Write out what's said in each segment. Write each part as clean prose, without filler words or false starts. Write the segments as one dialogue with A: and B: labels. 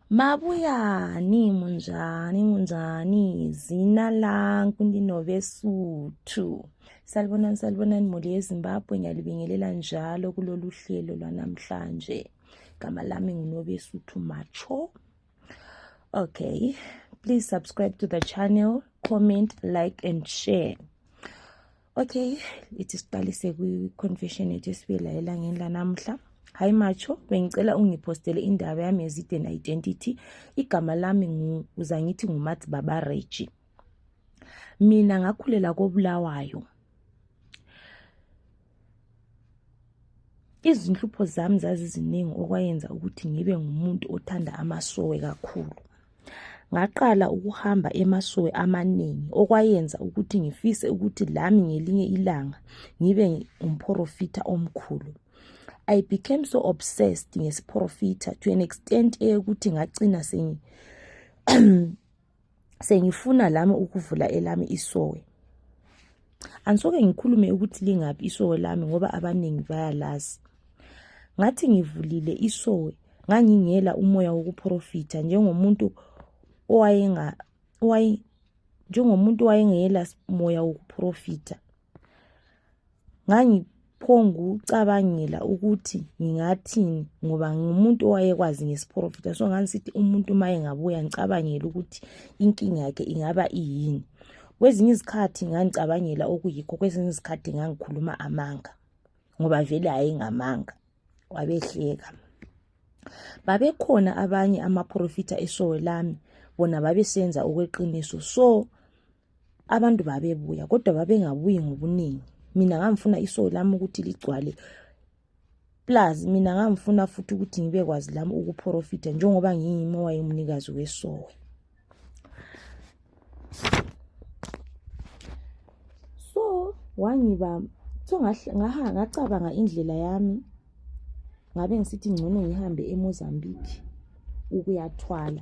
A: Mabuyani munjani zina langu ndinovesuthu. Salibonani moli yeZimbabwe, ngiyalibingelela njalo kulolu hlelo lwanamhlanje. Igama lami nguNovesuthu Macho. Okay, please subscribe to the channel, comment, like and share. Okay, ithi siqalise kwi-confession yethu esibila elangeni lanamhla. Hi Macho, bengicela ungipostele indaba yami ye-hidden identity. Igama lami uzangithi nguMathi Baba Reggie. Mina ngakhulela koBulawayo. Izinhlupho zami zaziziningi okwayenza ukuthi ngibe ngumuntu othanda amasowe kakhulu. Ngaqala ukuhamba emasowe amaningi okwayenza ukuthi ngifise ukuthi lami ngelinye ilanga ngibe umprofita omkhulu. I became so obsessed ngesiprofita to an extent ukuthi ngagcina sengifuna lami ukuvula elami isowe. Ansoke ngikhulume ukuthi lingaphi isowe lami ngoba abaningi bayalazi. Ngathi ngivulile isowe ngangingela umoya wokuprofita njengomuntu wayengela moya wokuprofita. Ngangiphonga ucabangela ukuthi ngingathini ngoba ngumuntu owayekwazi ngesiprofita. So ngasithi umuntu maye ngabuya ngicabangela ukuthi inkinga yakhe ingaba iyini. Kwezinye izikhathi ngangicabangela okuyikho, kwezinye izikhathi ngangikhuluma amanga ngoba vele ayengamanga, wabehleka. Babekhona abanye amaprofita esowe lami, bona babesenza okweqiniso. So abantu babebuya kodwa babengabuyi ngobuningi. Mina ngamfuna isowe lami ukuthi ligcwale. Plus mina ngamfuna futhi ukuthi ngibekwazi lami ukuprofita njengoba ngiyimi owayemnikazi wesowe. So ngacabanga indlela yami, ngabe ngisithi ngcono ngihambe eMozambique ukuyathwala.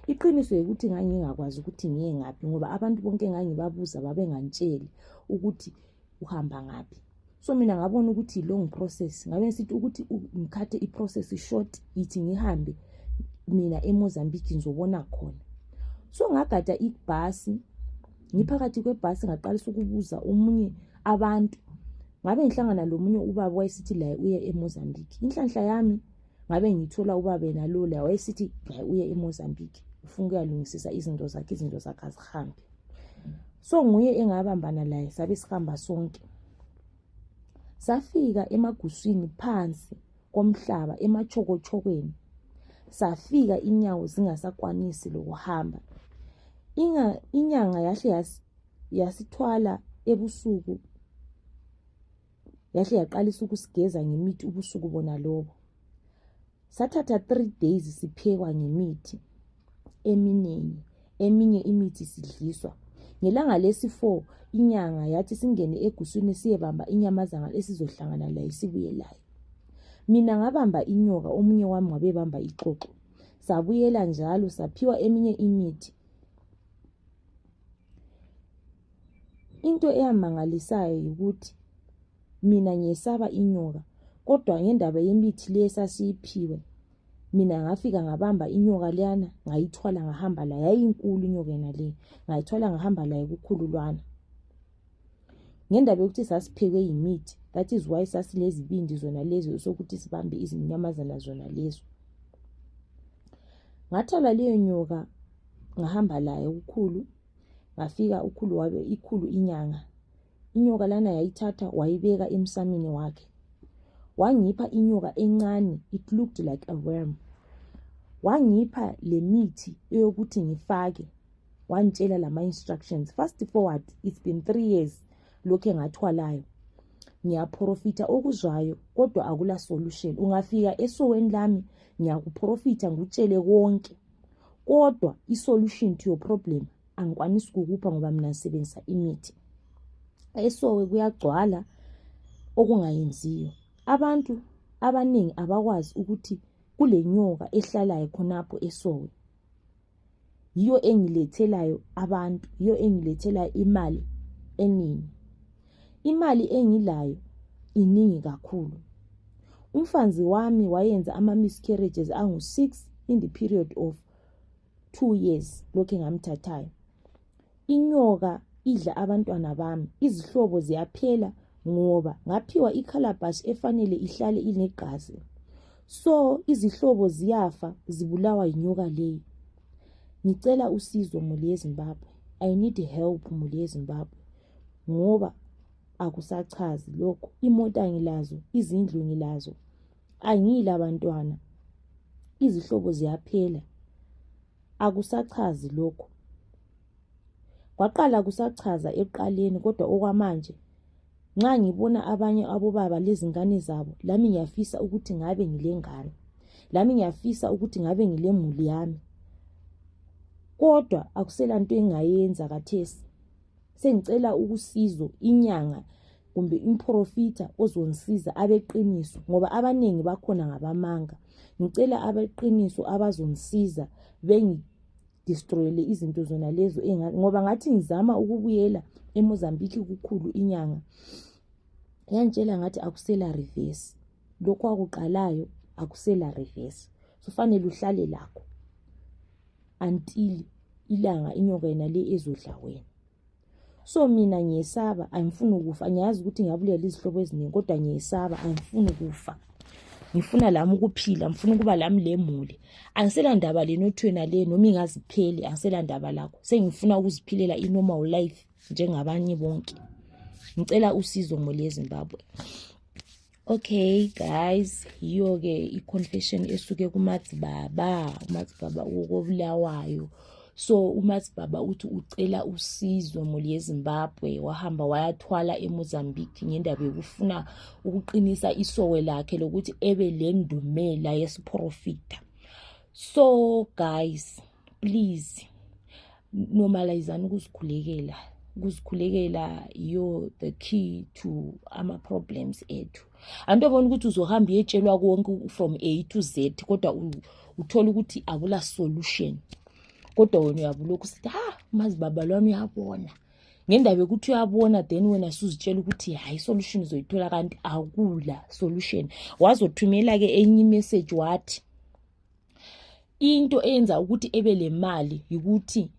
A: Iqiniso ukuthi ngangingakwazi ukuthi ngiye ngaphi ngoba abantu bonke ngangibabuza babengantsheli ukuthi uhamba ngaphi. So mina ngabona ukuthi long process, ngabe ngisithi ukuthi ngikhathe iprocess short, ithi ngihambe mina eMozambique ngizobona khona. So ngagada ibhasi, ngiphakathi kwebhasi ngaqalisa ukubuza omunye abantu. Ngabe ngihlangana lomunye ubaba wayesithi la uye eMozambique. Inhlanhla yami ngabe ngithola ubaba nalo la wayesithi la uye eMozambique, ufuna ukuyalungisisa izinto zakhe azihambe. So nguye engabambana laye, sabe sihamba sonke. Safika emaguswini phansi komhlaba, emachokochokweni. Safika inyawo zingasakwanisi lokuhamba. Inyanga yahle yasithwala ebusuku. Yahle yaqalisa ukusigeza ngemithi ubusuku bona lobo. Sathatha 3 days siphekwa ngemithi eminingi, eminye imithi sidliswa. Ngelanga lesi4 inyanga yathi singene eguswini siyebamba inyamazana esizohlangana layo sibuye layo. Mina ngabamba inyoka, omunye wami wabebamba ixoxo. Sabuyela njalo saphiwa eminye imithi. Into eyamangalisayo ukuthi mina ngiyesaba inyoka, kodwa ngendaba yemithi le sasiyiphiwe, mina ngafika ngabamba inyoka leyana ngayithwala ngahamba la. Yayinkulu inyoka yena le, ngayithwala ngahamba la ekukhululwana. Ngendaba yokuthi sasiphekwe yimithi, that is why sasilezibindi zona lezo sokuthi sibambe izinyamazana zona lezo. Ngathola leyo nyoka ngahamba la ukukhulu, ngafika ukhulu wabe ikhulu inyanga. Inyoka lana yayithatha wayibeka emsameni wakhe. Wangipha inyoka encane, it looked like a worm. Wangipha le mithi eyokuthi ngifake, wantshela lama instructions. Fast forward, it's been 3 years lokho ngathwalayo. Ngiyaprofita okuzwayo kodwa akula solution. Ungafika esoweni lami ngiyakuprofita ngutshele konke, kodwa isolution to your problem angikwanisi ukukupha ngoba mina ngisebenzisa imithi. Esowe kuyagcwala okungayenziyo. Abantu abaningi abakwazi ukuthi kule nyoka ehlalayo khonapho esowe yiyo engilethelayo abantu, yiyo engilethela imali eningi. Imali engilayo iningi kakhulu. Umfanzi wami wayenza ama miscarriages angu 6 in the period of 2 years lokhu ngamthathayo. Inyoka idla abantwana bami, izihlobo ziyaphela ngoba ngaphiwa icalabash efanele ihlale inegazi. So izihlobo ziyafa zibulawa inyoka leyi. Ngicela usizo muli yeZimbabwe. I need help muli yeZimbabwe. Ngoba akusachazi lokho. Imota ngilazo, izindlu ngilazo. Angila abantwana. Izihlobo ziyaphela. Akusachazi lokho. Kwaqala kusachaza eqaleni kodwa okwamanje nxa ngibona abanye abobaba lezingane zabo, lami ngiyafisa ukuthi ngabe ngilengane. Lami ngiyafisa ukuthi ngabe ngilemuli yami. Kodwa akusela nto engayenza kathesi. Sengicela ukusizo inyanga kumbe improfita ozongisiza abeqiniso ngoba abanengi bakhona ngabamanga. Ngicela abeqiniso abazongisiza destroyele izinto zona lezo ngoba ngathi ngizama ukubuyela eMozambique kukhulu inyanga. Yantshela ngathi akusela reverse. Lokho akuqalayo akusela reverse. Kufanele uhlale lakho until ilanga inyoka yena le ezodla wena. So mina ngiyesaba, angifuni ukufa. Ngiyazi ukuthi ngiyabulela izihlobo eziningi kodwa ngiyesaba, angifuni ukufa. Ngifuna lami ukuphila, ngifuna ukuba lami lemuli. Angisela ndaba lenothwena le noma ingazipheli, angisela ndaba lakho. Sengifuna ukuziphilela i-normal life njengabanye bonke. Ngicela usizo muli yeZimbabwe. Okay guys, yiyo ke i-confession esuke kuMatsibaba, uMatsibaba okobulawayo. So uMatsibaba uthi ucela usizo muli yeZimbabwe, wahamba wayathwala eMozambique ngendaba yokufuna ukuqinisa isowe lakhe lokuthi ebe lendumela yesiprofita. So guys, please normalizani ukuzikhulekela. Ukuzikhulekela yo the key to ama problems ethu. Andobona ukuthi uzohamba yetshelwa konke from A to Z kodwa uthola ukuthi akula solution. Kodwa wena uyabulokhu usithi uMatsibaba lwami uyabona. Ngendaba yokuthi uyabona then wena usuzitshela ukuthi hayi solution uzoyithola kanti akula solution. Wazothumela ke enye message wathi into eyenza ukuthi ebe le mali ukuthi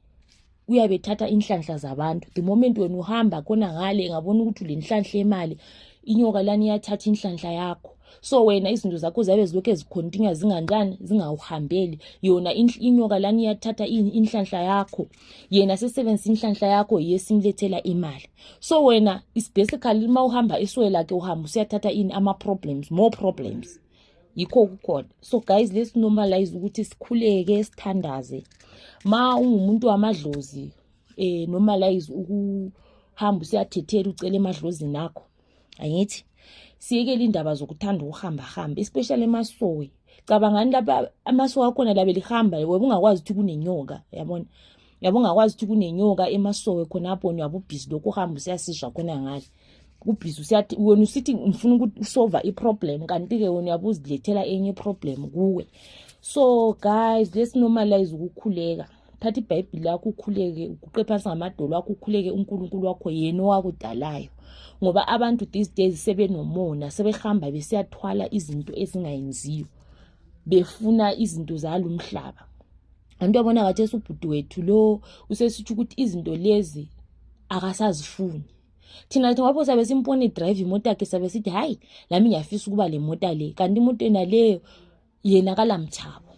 A: uyabethatha inhlanhla zabantu. The moment wena uhamba khona ngale ngabona ukuthi ulenhlanhla emali, inyoka lani iyathatha inhlanhla yakho. So wena izinto zakho zabe zilokho ezicontinue zinganjani zingawuhambeli. Yona inyoka lani iyathatha inhlanhla yakho. Yena sesebenzisa inhlanhla yakho yesimlethela imali. So wena is basically uma uhamba eswe lakhe uhamba usiyathatha ama problems, more problems. Yikho kukhona. So guys, let's normalize ukuthi sikhuleke sithandaze. Ma ungumuntu wamadlozi normalize ukuhamba usiyathethela ucela emadlozini akho. Angithi siyekele indaba zokuthanda ukuhamba especially emasowe. Cabangani lapha amasowe akhona labe lihamba wena ungakwazi ukuthi kunenyoka, yabona. Yabo ungakwazi ukuthi kunenyoka emasowe khona apho uyabu busy lokho uhamba usiyasizwa khona ngale. Ubhizi usiyathi wena usithi ngifuna ukuthi usolve iproblem kanti ke wena uyabuzilethela enye problem kuwe. So guys, let's normalize ukukhuleka. Thatha iBhayibheli lakho ukhuleke, uguqe phansi ngamadolo akho ukhuleke uNkulunkulu wakho yena owakudalayo. Ngoba abantu these days sebenomona, sebehamba besiyathwala izinto ezingayenziyo. Befuna izinto zalumhlaba. Antu yabona kathi ubhuti wethu lo usesithi ukuthi izinto lezi akasazifuni. Thina ngoba sabe simpone drive imoto yakhe sabe sithi hayi lami ngiyafisa ukuba le moto le kanti imoto ena leyo yena akalamthabo.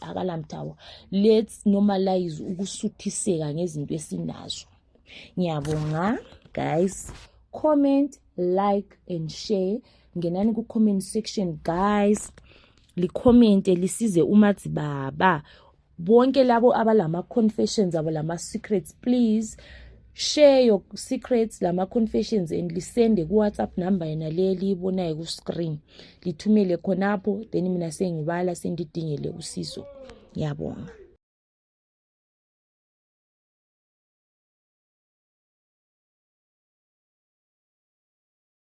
A: Akalamthabo. Let's normalize ukusuthiseka ngezinto esinazo. Ngiyabonga guys. Comment, like and share. Ngenani ku comment section guys. Li-comment lisize uMatsibaba. Bonke labo abalama confessions abalama secrets, please share your secrets lama confessions and lisende ku WhatsApp number yena leli ibonayo ku screen. Lithumele khonapho then mina sengibala sendidingele usizo. Ngiyabonga.